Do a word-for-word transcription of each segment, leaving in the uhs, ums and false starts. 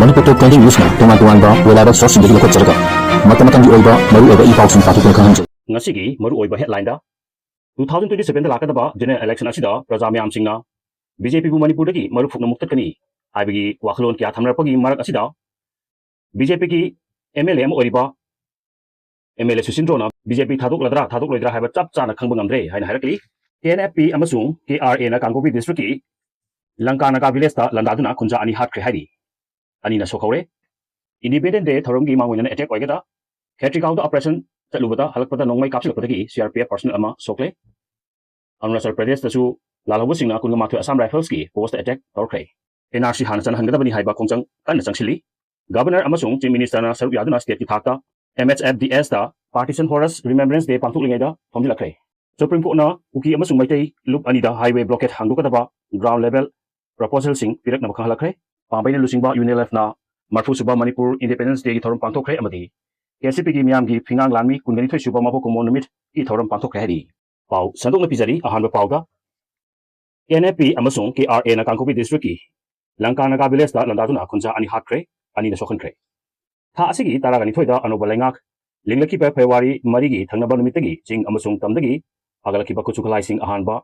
ꯃꯅꯤꯄꯨꯔ ꯇꯣꯞ twenty ꯅ꯭ꯌꯨꯁꯅ ꯇꯣꯉꯥꯟ ꯇꯣꯉꯥꯟꯕ reliable sourceꯁꯤꯡꯗꯒꯤ ꯂꯧꯈꯠꯆꯔꯒ ꯃꯇꯝ ꯃꯇꯝꯒꯤ ꯑꯣꯏꯕ ꯃꯔꯨꯑꯣꯏꯕ ꯏ ꯄꯥꯎꯁꯤꯡ ꯄꯥꯊꯣꯛꯇꯨꯅ ꯈꯪꯍꯟꯖꯩ꯫ ꯉꯁꯤꯒꯤ ꯃꯔꯨꯑꯣꯏꯕ headlineꯗ, two thousand twenty sevenꯗ ꯂꯥꯛꯀꯗꯕ general election ꯑꯁꯤꯗ ꯄ꯭ꯔꯖꯥ ꯃꯌꯥꯝꯁꯤꯡꯅ BJPꯕꯨ ꯃꯅꯤꯄꯨꯔꯗꯒꯤ ꯃꯔꯨꯞ ꯐꯨꯛꯅ ꯃꯨꯛꯊꯠꯀꯅꯤ ꯍꯥꯏꯕꯒꯤ ꯋꯥꯈꯜꯂꯣꯟ ꯀꯌꯥ ꯊꯝꯅꯔꯛꯄꯒꯤ ꯃꯔꯛ ꯑꯁꯤꯗ, BJPꯒꯤ MLA ꯑꯃ ꯑꯣꯏꯔꯤꯕ MLA ꯁꯨꯁꯤꯟꯗ꯭ꯔꯣꯅ BJP ꯊꯥꯗꯣꯛꯂꯗ꯭ꯔꯥ ꯊꯥꯗꯣꯛꯂꯣꯏꯗ꯭ꯔꯥ ꯍꯥꯏꯕ ꯆꯞ ꯆꯥꯅ ꯈꯪꯕ ꯉꯝꯗ꯭ꯔꯦ ꯍꯥꯏꯅ ꯍꯥꯏꯔꯛꯂꯤ꯫ KNFP ꯑꯃꯁꯨꯡ KRAꯅ ꯀꯥꯡꯄꯣꯛꯄꯤ districtꯀꯤ ꯂꯪꯀꯥ ꯅꯥꯒꯥ villageꯇ ꯂꯥꯟꯗꯥꯗꯨꯅ ꯈꯨꯟꯖꯥ ꯑꯅꯤ ꯍꯥꯠꯈ꯭ꯔꯦ ꯍꯥꯏꯔꯤ꯫ ꯑꯅꯤꯅ ꯁꯣꯛꯍꯧꯔꯦ꯫ Independence Day ꯊꯧꯔꯝꯒꯤ ꯃꯥꯡꯑꯣꯏꯅꯅ attack ꯑꯣꯏꯒꯗ꯭ꯔꯥ? ꯈꯦꯇ꯭ꯔꯤꯒꯥꯎꯗ operation ꯆꯠꯂꯨꯕꯗ ꯍꯜꯂꯛꯄꯗ ꯅꯣꯡꯃꯩ ꯀꯥꯞꯁꯤꯜꯂꯛꯄꯗꯒꯤ CRPF personnel ꯑꯃ ꯁꯣꯛꯂꯦ꯫ ꯑꯔꯨꯅꯥꯆꯜ ꯄ꯭ꯔꯗꯦꯁꯇꯁꯨ ꯂꯥꯜꯍꯧꯕꯁꯤꯡꯅ ꯀꯨꯟꯒ ꯃꯥꯊꯣꯏ Assam Riflesꯀꯤ postꯇ attack ꯇꯧꯔꯛꯈ꯭ꯔꯦ꯫ NRC ꯍꯥꯟꯅ ꯆꯠꯅꯍꯟꯒꯗꯕꯅꯤ ꯍꯥꯏꯕ ꯈꯣꯡꯖꯪ ꯀꯟꯅ ꯆꯪꯁꯤꯜꯂꯤ꯫ Governor ꯑꯃꯁꯨꯡ Chief Ministerꯅ ꯁꯔꯨꯛ ꯌꯥꯗꯨꯅ stateꯀꯤ ꯊꯥꯛꯇ MHFDSꯇ Partition Horrors Remembrance Day ꯄꯥꯡꯊꯣꯛꯂꯤꯉꯩꯗ ꯊꯣꯝꯖꯤꯜꯂꯛꯈ꯭ꯔꯦ꯫ Supreme Courtꯅ ꯀꯨꯀꯤ ꯑꯃꯁꯨꯡ ꯃꯩꯇꯩ ꯂꯨꯞ ꯑꯅꯤꯗ highway blockade ꯍꯥꯡꯗꯣꯛꯀꯗꯕ ground level proposalꯁꯤꯡ ꯄꯤꯔꯛꯅꯕ ꯈꯪꯍꯜꯂꯛꯈ꯭ꯔꯦ꯫ ꯄꯥꯝꯕꯩꯅ ꯂꯨꯆꯤꯡꯕ UNLFꯅ ꯃꯔꯤꯐꯨ ꯁꯨꯕ ꯃꯅꯤꯄꯨꯔ Independence Dayꯒꯤ ꯊꯧꯔꯝ ꯄꯥꯡꯊꯣꯛꯈ꯭ꯔꯦ ꯑꯃꯗꯤ KCPꯒꯤ ꯃꯤꯌꯥꯝꯒꯤ ꯐꯤꯉꯥꯡ ꯂꯥꯟꯃꯤ ꯀꯨꯟꯒ ꯅꯤꯊꯣꯏ ꯁꯨꯕ ꯃꯄꯣꯛ ꯀꯨꯝꯑꯣꯟ ꯅꯨꯃꯤꯠꯀꯤ ꯊꯧꯔꯝ ꯄꯥꯡꯊꯣꯛꯈ꯭ꯔꯦ ꯍꯥꯏꯔꯤ꯫ ꯄꯥꯎ ꯁꯟꯗꯣꯛꯅ ꯄꯤꯖꯔꯤ꯫ ꯑꯍꯥꯟꯕ ꯄꯥꯎꯗ, KNFP ꯑꯃꯁꯨꯡ KRAꯅ ꯀꯥꯡꯄꯣꯛꯄꯤ districtꯀꯤ ꯂꯪꯀꯥ ꯅꯥꯒꯥ villageꯇ ꯂꯥꯟꯗꯥꯗꯨꯅ ꯈꯨꯟꯖꯥ ꯑꯅꯤ ꯍꯥꯠꯈ꯭ꯔꯦ, ꯑꯅꯤꯅ ꯁꯣꯛꯍꯟꯈ꯭ꯔꯦ꯫ ꯊꯥ ꯑꯁꯤꯒꯤ ꯇꯔꯥꯒ ꯅꯤꯊꯣꯏꯗ ꯑꯅꯧꯕ ꯂꯩꯉꯥꯛ ꯂꯤꯡꯂꯛꯈꯤꯕ February ꯃꯔꯤꯒꯤ ꯊꯪꯅꯕ ꯅꯨꯃꯤꯠꯇꯒꯤ ꯆꯤꯡ ꯑꯃꯁꯨꯡ ꯇꯝꯗꯒꯤ ꯐꯥꯒꯠꯂꯛꯈꯤꯕ ꯈꯨꯠꯁꯨ ꯈꯨꯠꯂꯥꯏꯁꯤꯡ ꯑꯍꯥꯟꯕ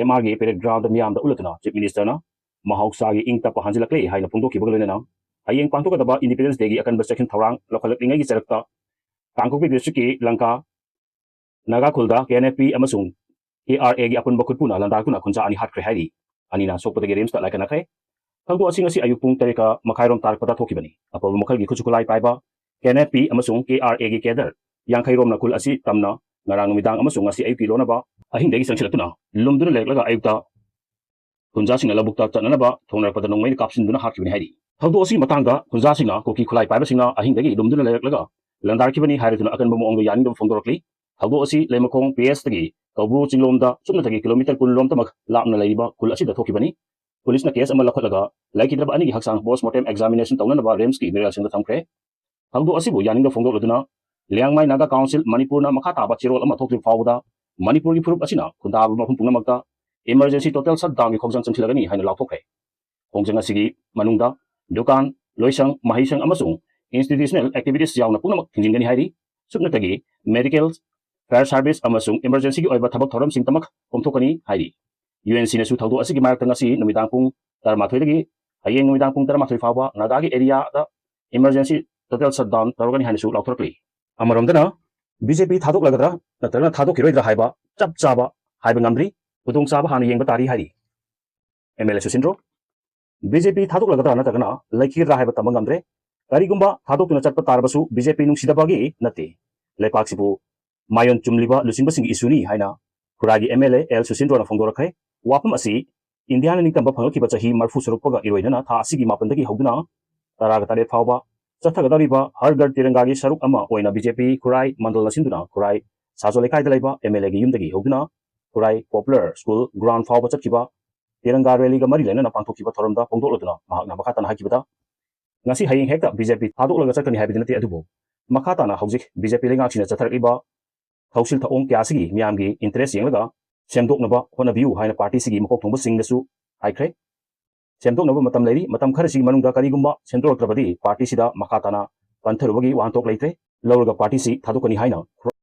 MRꯒꯤ parade groundꯗ ꯃꯤꯌꯥꯝꯗ ꯎꯠꯂꯗꯨꯅ Chief Ministerꯅ ꯃꯍꯧꯁꯥꯒꯤ ꯏꯪ ꯇꯞꯄ ꯍꯟꯖꯤꯜꯂꯛꯂꯦ ꯍꯥꯏꯅ ꯐꯣꯡꯗꯣꯛꯈꯤꯕꯒ ꯂꯣꯏꯅꯅ ꯍꯌꯦꯡ ꯄꯥꯡꯊꯣꯛꯀꯗꯕ Independence Dayꯒꯤ ꯑꯀꯟꯕ ꯆꯦꯛꯁꯤꯟ ꯊꯧꯔꯥꯡ ꯂꯧꯈꯠꯂꯛꯂꯤꯉꯩꯒꯤ ꯆꯔꯛꯇ ꯀꯥꯡꯄꯣꯛꯄꯤ districtꯀꯤ ꯂꯪꯀꯥ ꯅꯥꯒꯥ ꯈꯨꯜꯗ KNFP ꯑꯃꯁꯨꯡ KRAꯒꯤ ꯑꯄꯨꯟꯕ ꯈꯨꯠꯄꯨꯅ ꯂꯥꯟꯗꯥꯗꯨꯅ ꯈꯨꯟꯖꯥ ꯑꯅꯤ ꯍꯥꯠꯈ꯭ꯔꯦ ꯍꯥꯏꯔꯤ꯫ ꯑꯅꯤꯅ ꯁꯣꯛꯄꯗꯒꯤ RIMSꯇ ꯂꯥꯏꯀꯠꯅꯈ꯭ꯔꯦ꯫ ꯊꯧꯗꯣꯛ ꯑꯁꯤ ꯉꯁꯤ ꯑꯌꯨꯛ ꯄꯨꯡ ꯇꯔꯦꯠꯀ ꯃꯈꯥꯏꯔꯣꯝ ꯇꯥꯔꯛꯄꯗ ꯊꯣꯛꯈꯤꯕꯅꯤ꯫ ꯑꯐꯕ ꯃꯈꯜꯒꯤ ꯈꯨꯠꯁꯨ ꯈꯨꯠꯂꯥꯏ ꯄꯥꯏꯕ KNFP ꯑꯃꯁꯨꯡ KRAꯒꯤ cadre ꯌꯥꯡꯈꯩꯔꯣꯝꯅ ꯈꯨꯜ ꯑꯁꯤ ꯇꯝꯅ ꯉꯔꯥꯡ ꯅꯨꯃꯤꯗꯥꯡ ꯑꯃꯁꯨꯡ ꯉꯁꯤ ꯑꯌꯨꯛꯀꯤ ꯂꯣꯟꯅꯕ ꯑꯍꯤꯡꯗꯒꯤ ꯆꯪꯁꯤꯜꯂꯛꯇꯨꯅ ꯂꯨꯝꯗꯨꯅ ꯂꯩꯔꯛꯂꯒ ꯑꯌꯨꯛꯇ ꯈꯨꯟꯖꯥꯁꯤꯡꯅ ꯂꯧꯕꯨꯛꯇ ꯆꯠꯅꯅꯕ ꯊꯣꯡꯅꯔꯛꯄꯗ ꯅꯣꯡꯃꯩꯅ ꯀꯥꯞꯁꯤꯟꯗꯨꯅ ꯍꯥꯠꯈꯤꯕꯅꯤ ꯍꯥꯏꯔꯤ꯫ ꯊꯧꯗꯣꯛ ꯑꯁꯤꯒꯤ ꯃꯇꯥꯡꯗ ꯈꯨꯟꯖꯥꯁꯤꯡꯅ ꯀꯨꯀꯤ ꯈꯨꯠꯂꯥꯏ ꯄꯥꯏꯕꯁꯤꯡꯅ ꯑꯍꯤꯡꯗꯒꯤ ꯂꯨꯝꯗꯨꯅ ꯂꯩꯔꯛꯂꯒ ꯂꯥꯟꯗꯥꯔꯛꯈꯤꯕꯅꯤ ꯍꯥꯏꯔꯗꯨꯅ ꯑꯀꯟꯕ ꯃꯑꯣꯡꯗ ꯌꯥꯅꯤꯡꯗꯕ ꯐꯣꯡꯗꯣꯔꯛꯂꯤ꯫ ꯊꯧꯗꯣꯛ ꯑꯁꯤ ꯂꯩꯃꯈꯣꯡ PSꯇꯒꯤ ꯀꯧꯕ꯭ꯔꯨ ꯆꯤꯡꯂꯣꯝꯗ ꯆꯨꯞꯅꯇꯒꯤ kilometre ꯀꯨꯟ ꯂꯣꯝꯇꯃꯛ ꯂꯥꯞꯅ ꯂꯩꯔꯤꯕ ꯈꯨꯜ ꯑꯁꯤꯗ ꯊꯣꯛꯈꯤꯕꯅꯤ꯫ ꯄꯨꯂꯤꯁꯅ case ꯑꯃ ꯂꯧꯈꯠꯂꯒ ꯂꯩꯈꯤꯗ꯭ꯔꯕ ꯑꯅꯤꯒꯤ ꯍꯛꯆꯥꯡ post mortem examination ꯇꯧꯅꯅꯕ RIMSꯀꯤ ꯃꯤꯔꯦꯜꯁꯤꯡꯗ ꯊꯝꯈ꯭ꯔꯦ꯫ ꯊꯧꯗꯣꯛ ꯑꯁꯤꯕꯨ ꯌꯥꯅꯤꯡꯗꯕ ꯐꯣꯡꯗꯣꯛꯂꯗꯨꯅ ꯂꯤꯌꯥꯡꯃꯥꯏ ꯅꯥꯒꯥ ꯀꯥꯎꯟꯁꯤꯜ ꯃꯅꯤꯄꯨꯔꯅ ꯃꯈꯥ ꯇꯥꯕ ꯆꯦꯔꯣꯜ ꯑꯃ ꯊꯣꯛꯇ꯭ꯔꯤꯕ ꯐꯥꯎꯕꯗ ꯃꯅꯤꯄꯨꯔꯒꯤ ꯐꯨꯔꯨꯞ ꯑꯁꯤꯅ ꯈꯨꯟꯗꯥꯕ ꯃꯐꯝ ꯄꯨꯝꯅꯃꯛꯇ emergency total shutdownꯒꯤ ꯈꯣꯡꯖꯪ ꯆꯪꯁꯤꯜꯂꯒꯅꯤ ꯍꯥꯏꯅ ꯂꯥꯎꯊꯣꯛꯈ꯭ꯔꯦ꯫ ꯈꯣꯡꯖꯪ ꯑꯁꯤꯒꯤ ꯃꯅꯨꯡꯗ ꯗꯨꯀꯥꯟ, ꯂꯣꯏꯁꯪ, ꯃꯍꯩꯁꯪ ꯑꯃꯁꯨꯡ institutional activities ꯌꯥꯎꯅ ꯄꯨꯝꯅꯃꯛ ꯊꯤꯡꯖꯤꯟꯒꯅꯤ ꯍꯥꯏꯔꯤ꯫ ꯁꯨꯞꯅꯇꯒꯤ medical, fire service ꯑꯃꯁꯨꯡ emergencyꯒꯤ ꯑꯣꯏꯕ ꯊꯕꯛ ꯊꯧꯔꯝꯁꯤꯡꯇꯃꯛ ꯄꯥꯡꯊꯣꯛꯀꯅꯤ ꯍꯥꯏꯔꯤ꯫ UNCꯅꯁꯨ ꯊꯧꯗꯣꯛ ꯑꯁꯤꯒꯤ ꯃꯔꯛꯇ ꯉꯁꯤ ꯅꯨꯃꯤꯗꯥꯡ ꯄꯨꯡ ꯇꯔꯥꯃꯥꯊꯣꯏꯗꯒꯤ ꯍꯌꯦꯡ ꯅꯨꯃꯤꯗꯥꯡ ꯄꯨꯡ ꯇꯔꯥꯃꯥꯊꯣꯏ ꯐꯥꯎꯕ ꯅꯥꯒꯥꯒꯤ areaꯗ emergency total shutdown ꯇꯧꯔꯒꯅꯤ ꯍꯥꯏꯅꯁꯨ ꯂꯥꯎꯊꯣꯔꯛꯂꯤ꯫ ꯑꯃꯔꯣꯝꯗꯅ BJP ꯊꯥꯗꯣꯛꯂꯒꯗ꯭ꯔꯥ ꯅꯠꯇ꯭ꯔꯒꯅ ꯊꯥꯗꯣꯛꯈꯤꯔꯣꯏꯗ꯭ꯔꯥ ꯍꯥꯏꯕ ꯆꯞ ꯆꯥꯕ ꯍꯥꯏꯕ ꯉꯝꯗ꯭ꯔꯤ, ꯈꯨꯗꯣꯡꯆꯥꯕ ꯍꯥꯟꯅ ꯌꯦꯡꯕ ꯇꯥꯔꯤ ꯍꯥꯏꯔꯤ꯫ MLA ꯁꯨꯁꯤꯟꯗ꯭ꯔꯣ, BJP ꯊꯥꯗꯣꯛꯂꯒꯗ꯭ꯔꯥ ꯅꯠꯇ꯭ꯔꯒꯅ ꯂꯩꯈꯤꯒꯗ꯭ꯔꯥ ꯍꯥꯏꯕ ꯇꯝꯕ ꯉꯝꯗ꯭ꯔꯦ꯫ ꯀꯔꯤꯒꯨꯝꯕ ꯊꯥꯗꯣꯛꯇꯨꯅ ꯆꯠꯄ ꯇꯥꯔꯕꯁꯨ BJP ꯅꯨꯡꯁꯤꯗꯕꯒꯤ ꯅꯠꯇꯦ, ꯂꯩꯄꯥꯛꯁꯤꯕꯨ ꯃꯥꯌꯣꯟ ꯆꯨꯝꯂꯤꯕ ꯂꯨꯆꯤꯡꯕꯁꯤꯡꯒꯤ issueꯅꯤ ꯍꯥꯏꯅ ꯈꯨꯔꯥꯏꯒꯤ MLA ꯑꯦꯜ ꯁꯨꯁꯤꯟꯗ꯭ꯔꯣꯅ ꯐꯣꯡꯗꯣꯔꯛꯈ꯭ꯔꯦ꯫ ꯋꯥꯐꯝ ꯑꯁꯤ ꯏꯟꯗꯤꯌꯥꯅ ꯅꯤꯡꯇꯝꯕ ꯐꯪꯂꯛꯈꯤꯕ ꯆꯍꯤ ꯃꯔꯤꯐꯨ ꯁꯨꯔꯛꯄꯒ ꯏꯔꯣꯏꯅꯅ ꯊꯥ ꯑꯁꯤꯒꯤ ꯃꯥꯄꯟꯗꯒꯤ ꯍꯧꯗꯨꯅ ꯇꯔꯥꯒ ꯇꯔꯦꯠ ꯐꯥꯎꯕ ꯆꯠꯊꯒꯗꯧꯔꯤꯕ ꯍꯔ ꯘꯔ ꯇꯤꯔꯪꯒꯥꯒꯤ ꯁꯔꯨꯛ ꯑꯃ ꯑꯣꯏꯅ BJP ꯈꯨꯔꯥꯏ ꯃꯟꯗꯜꯅ ꯁꯤꯟꯗꯨꯅ ꯈꯨꯔꯥꯏ ꯁꯥꯖꯣ ꯂꯩꯀꯥꯏꯗ ꯂꯩꯕ MLAꯒꯤ ꯌꯨꯝꯗꯒꯤ ꯍꯧꯗꯨꯅ ꯈꯨꯔꯥꯏ Popular School ground ꯐꯥꯎꯕ ꯆꯠꯈꯤꯕ ꯇꯤꯔꯪꯒꯥ rallyꯒ ꯃꯔꯤ ꯂꯩꯅꯅ ꯄꯥꯡꯊꯣꯛꯈꯤꯕ ꯊꯧꯔꯝꯗ ꯐꯣꯡꯗꯣꯛꯂꯗꯨꯅ ꯃꯍꯥꯛꯅ ꯃꯈꯥ ꯇꯥꯅ ꯍꯥꯏꯈꯤꯕꯗ, ꯉꯁꯤ ꯍꯌꯦꯡ ꯍꯦꯛꯇ BJP ꯊꯥꯗꯣꯛꯂꯒ ꯆꯠꯀꯅꯤ ꯍꯥꯏꯕꯗꯤ ꯅꯠꯇꯦ, ꯑꯗꯨꯕꯨ ꯃꯈꯥ ꯇꯥꯅ ꯍꯧꯖꯤꯛ BJP ꯂꯩꯉꯥꯛꯁꯤꯅ ꯆꯠꯊꯔꯛꯂꯤꯕ ꯊꯧꯁꯤꯜ ꯊꯧꯑꯣꯡ ꯀꯌꯥꯁꯤꯒꯤ ꯃꯤꯌꯥꯝꯒꯤ interest ꯌꯦꯡꯂꯒ ꯁꯦꯝꯗꯣꯛꯅꯕ ꯍꯣꯠꯅꯕꯤꯌꯨ ꯍꯥꯏꯅ partyꯁꯤꯒꯤ ꯃꯀꯣꯛ ꯊꯣꯡꯕꯁꯤꯡꯗꯁꯨ ꯍꯥꯏꯈ꯭ꯔꯦ꯫ ꯁꯦꯝꯗꯣꯛꯅꯕ ꯃꯇꯝ ꯂꯩꯔꯤ, ꯃꯇꯝ ꯈꯔꯁꯤꯒꯤ ꯃꯅꯨꯡꯗ ꯀꯔꯤꯒꯨꯝꯕ ꯁꯦꯝꯗꯣꯔꯛꯇ꯭ꯔꯕꯗꯤ partyꯁꯤꯗ ꯃꯈꯥ ꯇꯥꯅ ꯄꯟꯊꯔꯨꯕꯒꯤ ꯋꯥꯍꯟꯊꯣꯛ ꯂꯩꯇ꯭ꯔꯦ꯫ ꯂꯧꯔꯒ partyꯁꯤ ꯊꯥꯗꯣꯛꯀꯅꯤ ꯍꯥꯏꯅ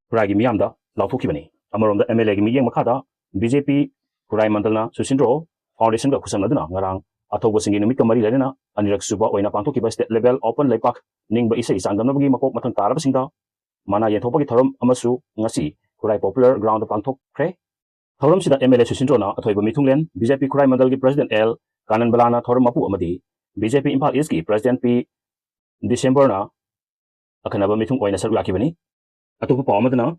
ꯈꯨꯔꯥꯏꯒꯤ ꯃꯤꯌꯥꯝꯗ ꯂꯥꯎꯊꯣꯛꯈꯤꯕꯅꯤ꯫ ꯑꯃꯔꯣꯝꯗ MLAꯒꯤ ꯃꯤꯠꯌꯦꯡ ꯃꯈꯥꯗ BJP ꯈꯨꯔꯥꯏ ꯃꯟꯗꯜꯅ ꯁꯨꯁꯤꯟꯗ꯭ꯔꯣ Foundationꯒ ꯈꯨꯠꯁꯝꯅꯗꯨꯅ ꯉꯔꯥꯡ ꯑꯊꯧꯕꯁꯤꯡꯒꯤ ꯅꯨꯃꯤꯠꯀ ꯃꯔꯤ ꯂꯩꯅꯅ ꯑꯅꯤꯔꯛ ꯁꯨꯕ ꯑꯣꯏꯅ ꯄꯥꯡꯊꯣꯛꯈꯤꯕ state level open ꯂꯩꯄꯥꯛ ꯅꯤꯡꯕ ꯏꯁꯩ ꯆꯥꯡꯗꯝꯅꯕꯒꯤ ꯃꯀꯣꯛ ꯃꯊꯪ ꯇꯥꯔꯕꯁꯤꯡꯗ ꯃꯅꯥ ꯌꯦꯟꯊꯣꯛꯄꯒꯤ ꯊꯧꯔꯝ ꯑꯃꯁꯨ ꯉꯁꯤ ꯈꯨꯔꯥꯏ Popular groundꯗ ꯄꯥꯡꯊꯣꯛꯈ꯭ꯔꯦ꯫ ꯊꯧꯔꯝꯁꯤꯗ MLA ꯁꯨꯁꯤꯟꯗ꯭ꯔꯣꯅ ꯑꯊꯣꯏꯕ ꯃꯤꯊꯨꯡꯂꯦꯟ, BJP ꯈꯨꯔꯥꯏ ꯃꯟꯗꯜꯒꯤ president ꯑꯦꯜ ꯀꯥꯅꯟꯕꯂꯥꯅ ꯊꯧꯔꯝ ꯃꯄꯨ ꯑꯃꯗꯤ BJP ꯏꯝꯐꯥꯜ Eastꯀꯤ president ꯄꯤ ꯗꯤꯁꯦꯝꯕꯔꯅ ꯑꯈꯟꯅꯕ ꯃꯤꯊꯨꯡ ꯑꯣꯏꯅ ꯁꯔꯨꯛ ꯌꯥꯈꯤꯕꯅꯤ꯫ ꯑꯇꯣꯞꯄ ꯄꯥꯎ ꯑꯃꯗꯅ,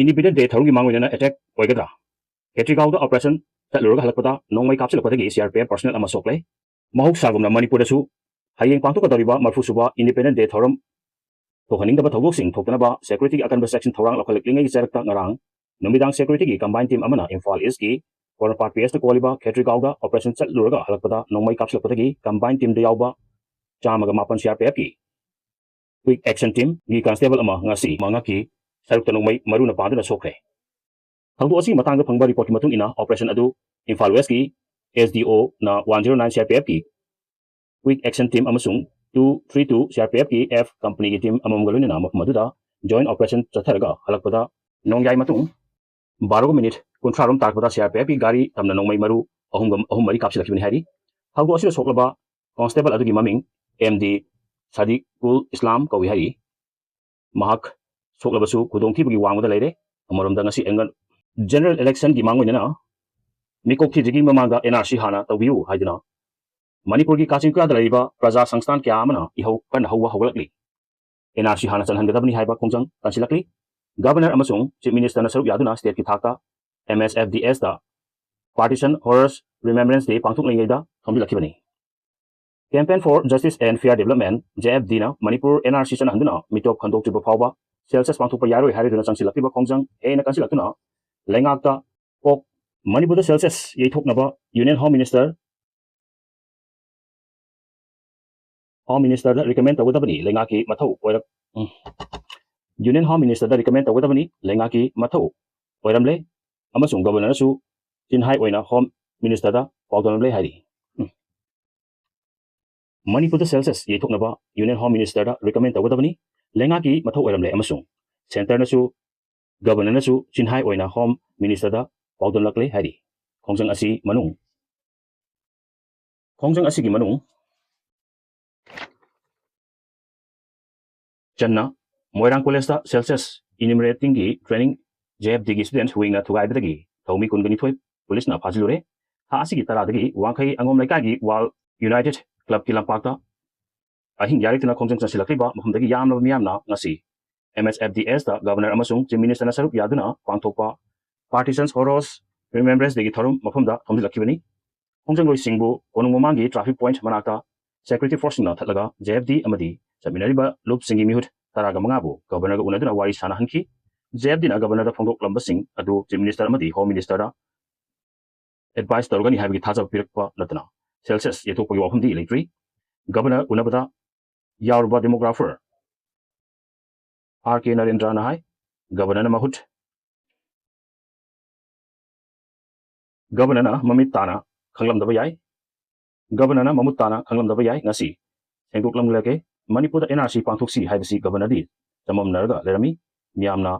Independence Day ꯊꯧꯔꯝꯒꯤ ꯃꯥꯡꯑꯣꯏꯅꯅ attack ꯑꯣꯏꯒꯗ꯭ꯔꯥ? ꯈꯦꯇ꯭ꯔꯤꯒꯥꯎꯗ operation ꯆꯠꯂꯨꯔꯒ ꯍꯜꯂꯛꯄꯗ ꯅꯣꯡꯃꯩ ꯀꯥꯞꯁꯤꯜꯂꯛꯄꯗꯒꯤ CRPF personnel ꯑꯃ ꯁꯣꯛꯂꯦ꯫ ꯃꯍꯧꯁꯥꯒꯨꯝꯅ ꯃꯅꯤꯄꯨꯔꯗꯁꯨ ꯍꯌꯦꯡ ꯄꯥꯡꯊꯣꯛꯀꯗꯧꯔꯤꯕ ꯃꯔꯤꯐꯨ ꯁꯨꯕ Independence Day ꯊꯧꯔꯝ ꯊꯣꯛꯍꯟꯅꯤꯡꯗꯕ ꯊꯧꯗꯣꯛꯁꯤꯡ ꯊꯣꯛꯇꯅꯕ securityꯒꯤ ꯑꯀꯟꯕ section ꯊꯧꯔꯥꯡ ꯂꯧꯈꯠꯂꯛꯂꯤꯉꯩꯒꯤ ꯆꯔꯛꯇ ꯉꯔꯥꯡ ꯅꯨꯃꯤꯗꯥꯡ securityꯒꯤ combined team ꯑꯃꯅ ꯏꯝꯐꯥꯜ Eastꯀꯤ ꯄꯣꯔꯣꯝꯄꯥꯠ PSꯇ ꯀꯣꯜꯂꯤꯕ ꯈꯦꯇ꯭ꯔꯤꯒꯥꯎꯗ operation ꯆꯠꯂꯨꯔꯒ ꯍꯜꯂꯛꯄꯗ ꯅꯣꯡꯃꯩ ꯀꯥꯞꯁꯤꯜꯂꯛꯄꯗꯒꯤ combined teamꯗ ꯌꯥꯎꯕ ꯆꯥꯝꯃꯒ ꯃꯥꯄꯟ CRPFꯀꯤ Quick Action Teamꯒꯤ constable ꯑꯃ ꯉꯁꯤ ꯃꯉꯛꯀꯤ ꯁꯔꯨꯛꯇ ꯅꯣꯡꯃꯩ ꯃꯔꯨꯅ ꯄꯥꯟꯗꯨꯅ ꯁꯣꯛꯈ꯭ꯔꯦ꯫ ꯊꯧꯗꯣꯛ ꯑꯁꯤꯒꯤ ꯃꯇꯥꯡꯗ ꯐꯪꯕ reportꯀꯤ ꯃꯇꯨꯡ ꯏꯟꯅ operation ꯑꯗꯨ Imphal Westꯀꯤ SDOꯅ one zero nine CRPFꯀꯤ Quick Action Team ꯑꯃꯁꯨꯡ two three two C R P F ꯀꯤ F company ꯒꯤ team ꯑꯃꯃꯝꯒ ꯂꯣꯏꯅꯅ ꯃꯐꯝ ꯑꯗꯨꯗ joint operation ꯆꯠꯊꯔꯒ ꯍꯜꯂꯛꯄꯗ ꯅꯣꯡꯌꯥꯏ ꯃꯇꯨꯡ ꯕꯥꯔꯣꯒ minute ꯀꯨꯟꯊ꯭ꯔꯥ ꯔꯣꯝ ꯇꯥꯔꯛꯄꯗ C R P F ꯀꯤ ꯒꯥꯔꯤ ꯇꯝꯅ ꯅꯣꯡꯃꯩ ꯃꯔꯨ ꯑꯍꯨꯝꯒ, ꯑꯍꯨꯝ ꯃꯔꯤ ꯀꯥꯞꯁꯤꯜꯂꯛꯈꯤꯕꯅꯤ ꯍꯥꯏꯔꯤ꯫ ꯊꯧꯗꯣꯛ ꯑꯁꯤꯗ ꯁꯣꯛꯂꯕ constable ꯑꯗꯨꯒꯤ ꯃꯃꯤꯡ M D ꯁꯥꯗꯤꯀꯨꯜ ꯏꯁꯂꯥꯝ ꯀꯧꯏ ꯍꯥꯏꯔꯤ꯫ ꯃꯍꯥꯛ ꯁꯣꯛꯂꯕꯁꯨ ꯈꯨꯗꯣꯡꯊꯤꯕꯒꯤ ꯋꯥꯡꯃꯗ ꯂꯩꯔꯦ꯫ ꯑꯃꯔꯣꯝꯗ ꯉꯁꯤ ꯑꯦꯡꯒꯜ general election ꯒꯤ ꯃꯥꯡꯑꯣꯏꯅꯅ ꯃꯤꯀꯣꯛ ꯊꯤꯗ꯭ꯔꯤꯉꯩ ꯃꯃꯥꯡꯗ N R C ꯍꯥꯟꯅ ꯇꯧꯕꯤꯌꯨ ꯍꯥꯏꯗꯨꯅ ꯃꯅꯤꯄꯨꯔꯒꯤ ꯀꯥꯆꯤꯟ ꯀꯣꯌꯥꯗ ꯂꯩꯔꯤꯕ ꯄ꯭ꯔꯖꯥ ꯁꯪꯁꯊꯥꯟ ꯀꯌꯥ ꯑꯃꯅ ꯏꯍꯧ ꯀꯟꯅ ꯍꯧꯕ ꯍꯧꯒꯠꯂꯛꯂꯤ꯫ N R C ꯍꯥꯟꯅ ꯆꯜꯍꯟꯒꯗꯕꯅꯤ ꯍꯥꯏꯕ ꯈꯣꯡꯖꯪ ꯀꯟꯁꯤꯜꯂꯛꯂꯤ꯫ Governor ꯑꯃꯁꯨꯡ Chief Minister ꯅ ꯁꯔꯨꯛ ꯌꯥꯗꯨꯅ state ꯀꯤ ꯊꯥꯛꯇ M S F D S ꯇ Partition Horrors Remembrance Day ꯄꯥꯡꯊꯣꯛꯂꯤꯉꯩꯗ ꯊꯝꯖꯤꯜꯂꯛꯈꯤꯕꯅꯤ꯫ Campaign for Justice and Fair Development, J F D ꯅ ꯃꯅꯤꯄꯨꯔ N R C ꯆꯠꯅꯍꯟꯗꯨꯅ ꯃꯤꯇꯣꯞ ꯈꯟꯗꯣꯛꯇ꯭ꯔꯤꯕ ꯐꯥꯎꯕ ꯁꯦꯜꯁꯁ ꯄꯥꯡꯊꯣꯛꯄ ꯌꯥꯔꯣꯏ ꯍꯥꯏꯔꯗꯨꯅ ꯆꯪꯁꯤꯜꯂꯛꯂꯤꯕ ꯈꯣꯡꯖꯪ ꯍꯦꯟꯅ ꯀꯟꯁꯤꯜꯂꯛꯇꯨꯅ ꯂꯩꯉꯥꯛꯇ ꯀꯣꯛ ꯃꯅꯤꯄꯨꯔꯗ ꯁꯦꯜꯁꯁ ꯌꯩꯊꯣꯛꯅꯕ Union Home Minister, Home Minister ꯗ recommend ꯇꯧꯒꯗꯕꯅꯤ ꯂꯩꯉꯥꯛꯀꯤ ꯃꯊꯧ ꯑꯣꯏꯔꯛ-, ꯎꯝ꯫ Union Home Minister ꯗ recommend ꯇꯧꯒꯗꯕꯅꯤ ꯂꯩꯉꯥꯛꯀꯤ ꯃꯊꯧ ꯑꯣꯏꯔꯝꯂꯦ ꯑꯃꯁꯨꯡ Governor ꯅꯁꯨ ꯆꯤꯟꯍꯥꯏ ꯑꯣꯏꯅ Home Minister ꯗ ꯄꯥꯎꯗꯝꯂꯝꯂꯦ ꯍꯥꯏꯔꯤ꯫ ꯎꯝ꯫ ꯃꯅꯤꯄꯨꯔꯗ ꯁꯦꯜꯁꯁ ꯌꯩꯊꯣꯛꯅꯕ Union Home Minister ꯗ recommend ꯇꯧꯒꯗꯕꯅꯤ ꯂꯩꯉꯥꯛꯀꯤ ꯃꯊꯧ ꯑꯣꯏꯔꯝꯂꯦ ꯑꯃꯁꯨꯡ Centre ꯅꯁꯨ Governor ꯅꯁꯨ ꯆꯤꯟꯍꯥꯏ ꯑꯣꯏꯅ Home Minister ꯗ ꯄꯥꯎꯗꯝꯂꯛꯂꯦ ꯍꯥꯏꯔꯤ꯫ ꯈꯣꯡꯖꯪ ꯑꯁꯤ ꯃꯅꯨꯡ, ꯈꯣꯡꯖꯪ ꯑꯁꯤꯒꯤ ꯃꯅꯨꯡ ꯆꯟꯅ ꯃꯣꯏꯔꯥꯡ College ꯇ ꯁꯦꯜꯁꯁ enumerating ꯒꯤ training J F D ꯒꯤ students wing ꯅ ꯊꯨꯒꯥꯏꯕꯗꯒꯤ ꯊꯧꯃꯤ ꯀꯨꯟꯒ ꯅꯤꯊꯣꯏ ꯄꯨꯂꯤꯁꯅ ꯐꯥꯖꯤꯜꯂꯨꯔꯦ꯫ ꯊꯥ ꯑꯁꯤꯒꯤ ꯇꯔꯥꯗꯒꯤ ꯋꯥꯡꯈꯩ ꯑꯉꯣꯝ ꯂꯩꯀꯥꯏꯒꯤ World United Club ꯀꯤ ꯂꯝꯄꯥꯛꯇ ꯑꯍꯤꯡ ꯌꯥꯔꯦꯛꯇꯨꯅ ꯈꯣꯡꯖꯪ ꯆꯪꯁꯤꯜꯂꯛꯂꯤꯕ ꯃꯐꯝꯗꯒꯤ ꯌꯥꯝꯂꯕ ꯃꯤꯌꯥꯝꯅ ꯉꯁꯤ M S F D S ꯇ Governor ꯑꯃꯁꯨꯡ Chief Minister ꯅ ꯁꯔꯨꯛ ꯌꯥꯗꯨꯅ ꯄꯥꯡꯊꯣꯛꯄ Partition Horrors Remembrance Day ꯒꯤ ꯊꯧꯔꯝ ꯃꯐꯝꯗ ꯊꯣꯝꯖꯤꯜꯂꯛꯈꯤꯕꯅꯤ꯫ ꯈꯣꯡꯖꯪꯂꯣꯏꯁꯤꯡꯕꯨ ꯀꯣꯅꯨꯡ ꯃꯃꯥꯡꯒꯤ traffic point ꯃꯅꯥꯛꯇ security force ꯁꯤꯡꯅ ꯊꯠꯂꯒ J F D ꯑꯃꯗꯤ ꯆꯠꯃꯤꯟꯅꯔꯤꯕ ꯂꯨꯞꯁꯤꯡꯒꯤ ꯃꯤꯍꯨꯠ ꯇꯔꯥꯒ ꯃꯉꯥꯕꯨ Governor ꯒ ꯎꯅꯗꯨꯅ ꯋꯥꯔꯤ ꯁꯥꯅꯍꯟꯈꯤ꯫ J F D ꯅ Governor ꯗ ꯐꯣꯡꯗꯣꯛꯂꯝꯕꯁꯤꯡ ꯑꯗꯨ Chief Minister ꯑꯃꯗꯤ Home Minister ꯗ advice ꯇꯧꯔꯒꯅꯤ ꯍꯥꯏꯕꯒꯤ ꯊꯥꯖꯕ ꯄꯤꯔꯛꯄ ꯅꯠꯇꯅ ꯁꯦꯜꯁꯁ ꯌꯩꯊꯣꯛꯄꯒꯤ ꯋꯥꯐꯝꯗꯤ ꯂꯩꯇ꯭ꯔꯤ꯫ Governor ꯎꯅꯕꯗ ꯌꯥꯎꯔꯨꯕ demographer R K ꯅꯔꯦꯟꯗ꯭ꯔꯅ ꯍꯥꯏ, Governor ꯅ ꯃꯍꯨꯠ, Governor ꯅ ꯃꯃꯤꯠ ꯇꯥꯅ ꯈꯪꯂꯝꯗꯕ ꯌꯥꯏ꯫ ꯒꯕꯔꯅꯔꯅ ꯃꯃꯨꯠ ꯇꯥꯅ ꯈꯪꯂꯝꯗꯕ ꯌꯥꯏ꯫ ꯉꯁꯤ ꯁꯦꯡꯗꯣꯛꯂꯝꯂꯒꯦ꯫ ꯃꯅꯤꯄꯨꯔꯗ ꯑꯦꯟ ꯑꯥꯔ ꯁꯤ ꯄꯥꯡꯊꯣꯛꯁꯤ ꯍꯥꯏꯕꯁꯤ ꯒꯕꯔꯅꯔꯗꯤ ꯆꯃꯝꯅꯔꯒ ꯂꯩꯔꯝꯃꯤ꯫ ꯃꯤꯌꯥꯝꯅ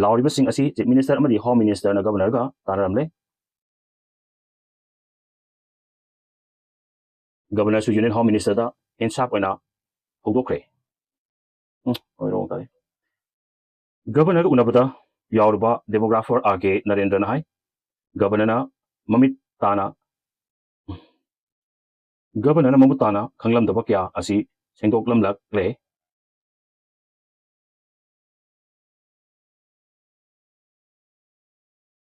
ꯂꯥꯎꯔꯤꯕꯁꯤꯡ ꯑꯁꯤ ꯆꯤꯐ ꯃꯤꯅꯤꯁꯇꯔ ꯑꯃꯗꯤ ꯍꯣꯝ ꯃꯤꯅꯤꯁꯇꯔꯅ ꯒꯕꯔꯅꯔꯒ ꯇꯥꯟꯅꯔꯝꯂꯦ꯫ ꯒꯕꯔꯅꯔꯁꯨ ꯌꯨꯅꯤꯌꯟ ꯍꯣꯝ ꯃꯤꯅꯤꯁꯇꯔꯗ ꯏꯟꯁꯥꯐ ꯑꯣꯏꯅ ꯍꯧꯗꯣꯛꯈ꯭ꯔꯦ꯫ ꯎꯝ, ꯑꯣꯏꯔꯣꯡ ꯇꯥꯔꯦ꯫ ꯒꯕꯔꯅꯔꯒ ꯎꯅꯕꯗ ꯌꯥꯎꯔꯨꯕ ꯗꯦꯃꯣꯒ꯭ꯔꯥꯐꯔ ꯑꯥꯔ ꯀꯦ ꯅꯔꯦꯟꯗ꯭ꯔꯅ ꯍꯥꯏ, ꯒꯕꯔꯅꯔꯅ ꯃꯃꯤꯠ ꯇꯥꯅ ꯒꯕꯔꯅꯔꯅ ꯃꯃꯨꯠ ꯇꯥꯅ ꯈꯪꯂꯝꯗꯕ ꯀꯌꯥ ꯑꯁꯤ ꯁꯦꯡꯗꯣꯛꯂꯝꯂꯛꯂꯦ꯫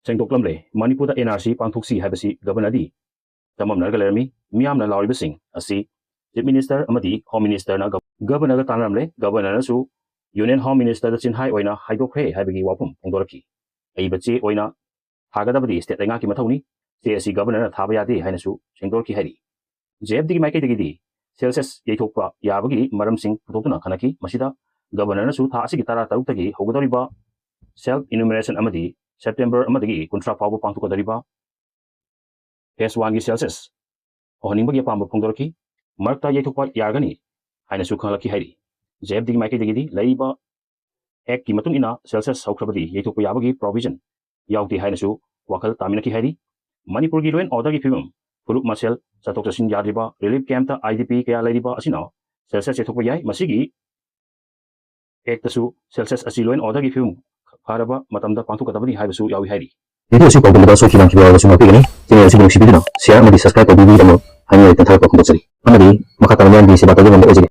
ꯁꯦꯡꯗꯣꯛꯂꯝꯂꯦ꯫ ꯃꯅꯤꯄꯨꯔꯗ ꯑꯦꯟ ꯑꯥꯔ ꯁꯤ ꯄꯥꯡꯊꯣꯛꯁꯤ ꯍꯥꯏꯕꯁꯤ ꯒꯕꯔꯅꯔꯗꯤ ꯆꯃꯝꯅꯔꯒ ꯂꯩꯔꯝꯃꯤ꯫ ꯃꯤꯌꯥꯝꯅ ꯂꯥꯎꯔꯤꯕꯁꯤꯡ ꯑꯁꯤ ꯆꯤꯐ ꯃꯤꯅꯤꯁꯇꯔ ꯑꯃꯗꯤ ꯍꯣꯝ ꯃꯤꯅꯤꯁꯇꯔꯅ ꯒꯕ-, ꯒꯕꯔꯅꯔꯒ ꯇꯥꯟꯅꯔꯝꯂꯦ꯫ ꯒꯕꯔꯅꯔꯅꯁꯨ ꯌꯨꯅꯤꯌꯟ ꯍꯣꯝ ꯃꯤꯅꯤꯁꯇꯔꯗ ꯆꯤꯟꯍꯥꯏ ꯑꯣꯏꯅ ꯍꯥꯏꯗꯣꯛꯈ꯭ꯔꯦ ꯍꯥꯏꯕꯒꯤ ꯋꯥꯐꯝ ꯐꯣꯡꯗꯣꯔꯛꯈꯤ꯫ ꯑꯏꯕ ꯆꯦ ꯑꯣꯏꯅ ꯊꯥꯒꯗꯕꯗꯤ ꯁ꯭ꯇꯦꯠ ꯂꯩꯉꯥꯛꯀꯤ ꯃꯊꯧꯅꯤ꯫ ꯆꯦ ꯑꯁꯤ ꯒꯕꯔꯅꯔꯅ ꯊꯥꯕ ꯌꯥꯗꯦ ꯍꯥꯏꯅꯁꯨ ꯁꯦꯡꯗꯣꯔꯛꯈꯤ ꯍꯥꯏꯔꯤ꯫ ꯖꯦ ꯑꯦꯐ ꯗꯤꯒꯤ ꯃꯥꯏꯀꯩꯗꯒꯤꯗꯤ ꯁꯦꯟꯁꯁ ꯌꯩꯊꯣꯛꯄ ꯌꯥꯕꯒꯤ ꯃꯔꯝꯁꯤꯡ ꯄꯨꯊꯣꯛꯇꯨꯅ ꯈꯟꯅꯈꯤ꯫ ꯃꯁꯤꯗ ꯒꯕꯔꯅꯔꯅꯁꯨ ꯊꯥ ꯑꯁꯤꯒꯤ ꯇꯔꯥ ꯇꯔꯨꯛꯇꯒꯤ ꯍꯧꯒꯗꯧꯔꯤꯕ ꯁꯦꯜꯐ ꯏꯅꯨꯃꯔꯦꯁꯟ ꯑꯃꯗꯤ ꯁꯦꯞꯇꯦꯝꯕꯔ ꯑꯃꯗꯒꯤ ꯀꯨꯟꯊ꯭ꯔꯥ ꯐꯥꯎꯕ ꯄꯥꯡꯊꯣꯛꯀꯗꯧꯔꯤꯕ ꯐꯦꯁ ꯋꯥꯟꯒꯤ ꯁꯦꯟꯁꯁ ꯍꯧꯍꯟꯅꯤꯡꯕꯒꯤ ꯑꯄꯥꯝꯕ ꯐꯣꯡꯗꯣꯔꯛꯈꯤ꯫ ꯃꯔꯛꯇ ꯌꯩꯊꯣꯛꯄ ꯌꯥꯒꯅꯤ ꯍꯥꯏꯅꯁꯨ ꯈꯪꯂꯛꯈꯤ ꯍꯥꯏꯔꯤ꯫ ꯖꯦ ꯑꯦꯐ ꯗꯤꯒꯤ ꯃꯥꯏꯀꯩꯗꯒꯤꯗꯤ ꯂꯩꯔꯤꯕ ꯑꯦꯛꯀꯤ ꯃꯇꯨꯡ ꯏꯟꯅ ꯁꯦꯟꯁꯁ ꯍꯧꯈ꯭ꯔꯕꯗꯤ ꯌꯩꯊꯣꯛꯄ ꯌꯥꯕꯒꯤ ꯄ꯭ꯔꯣꯚꯤꯖꯟ ꯌꯥꯎꯗꯦ ꯍꯥꯏꯅꯁꯨ ꯋꯥꯈꯜ ꯇꯥꯃꯤꯟꯅꯈꯤ ꯍꯥꯏꯔꯤ꯫ ꯃꯅꯤꯄꯨꯔꯒꯤ ꯂꯣ ꯑꯦꯟ ꯑꯣꯔꯗꯔꯒꯤ ꯐꯤꯕꯝ, ꯐꯨꯔꯨꯞ ꯃꯁꯦꯜ ꯆꯠꯊꯣꯛ ꯆꯠꯁꯤꯟ ꯌꯥꯗ꯭ꯔꯤꯕ, ꯔꯤꯂꯤꯐ ꯀꯦꯝꯞꯇ ꯑꯥꯏ ꯗꯤ ꯄꯤ ꯀꯌꯥ ꯂꯩꯔꯤꯕ ꯑꯁꯤꯅ ꯁꯦꯟꯁꯁ ꯌꯩꯊꯣꯛꯄ ꯌꯥꯏ꯫ ꯃꯁꯤꯒꯤ ꯑꯦꯛꯇꯁꯨ ꯁꯦꯟꯁꯁ ꯑꯁꯤ ꯂꯣ ꯑꯦꯟ ꯑꯣꯔꯗꯔꯒꯤ ꯐꯤꯕꯝ ꯐꯔꯕ ꯃꯇꯝꯗ ꯄꯥꯡꯊꯣꯛꯀꯗꯕꯅꯤ ꯍꯥꯏꯕꯁꯨ ꯌꯥꯎꯏ ꯍꯥꯏꯔꯤ꯫ ꯚꯤꯗꯤꯑꯣ ꯑꯁꯤ ꯄꯥꯎꯗꯝꯕꯗ ꯁꯣꯏꯈꯤꯕ ꯉꯥꯛꯈꯤꯕ ꯌꯥꯎꯔꯕꯁꯨ ꯉꯥꯛꯄꯤꯒꯅꯤ꯫ ꯆꯦꯅꯦꯜ ꯑꯁꯤꯕꯨ ꯅꯨꯡꯁꯤꯕꯤꯗꯨꯅ ꯁꯤꯌꯥꯔ ꯑꯃꯗꯤ ꯁꯕꯁꯀ꯭ꯔꯥꯏꯕ ꯇꯧꯕꯤꯕꯒꯤꯗꯃꯛ ꯍꯥꯏꯅꯤꯡꯉꯥꯏ ꯂꯩꯇꯅ ꯊꯥꯒꯠꯄ ꯐꯣꯡꯗꯣꯛꯆꯔꯤ꯫ ꯑꯃꯗꯤ ꯃꯈꯥ ꯇꯥꯅ ꯃꯤꯌꯥꯝꯒꯤ ꯁꯦꯕꯥ ꯇꯧꯕ ꯉꯝꯕ ꯑꯣꯏꯖꯒꯦ꯫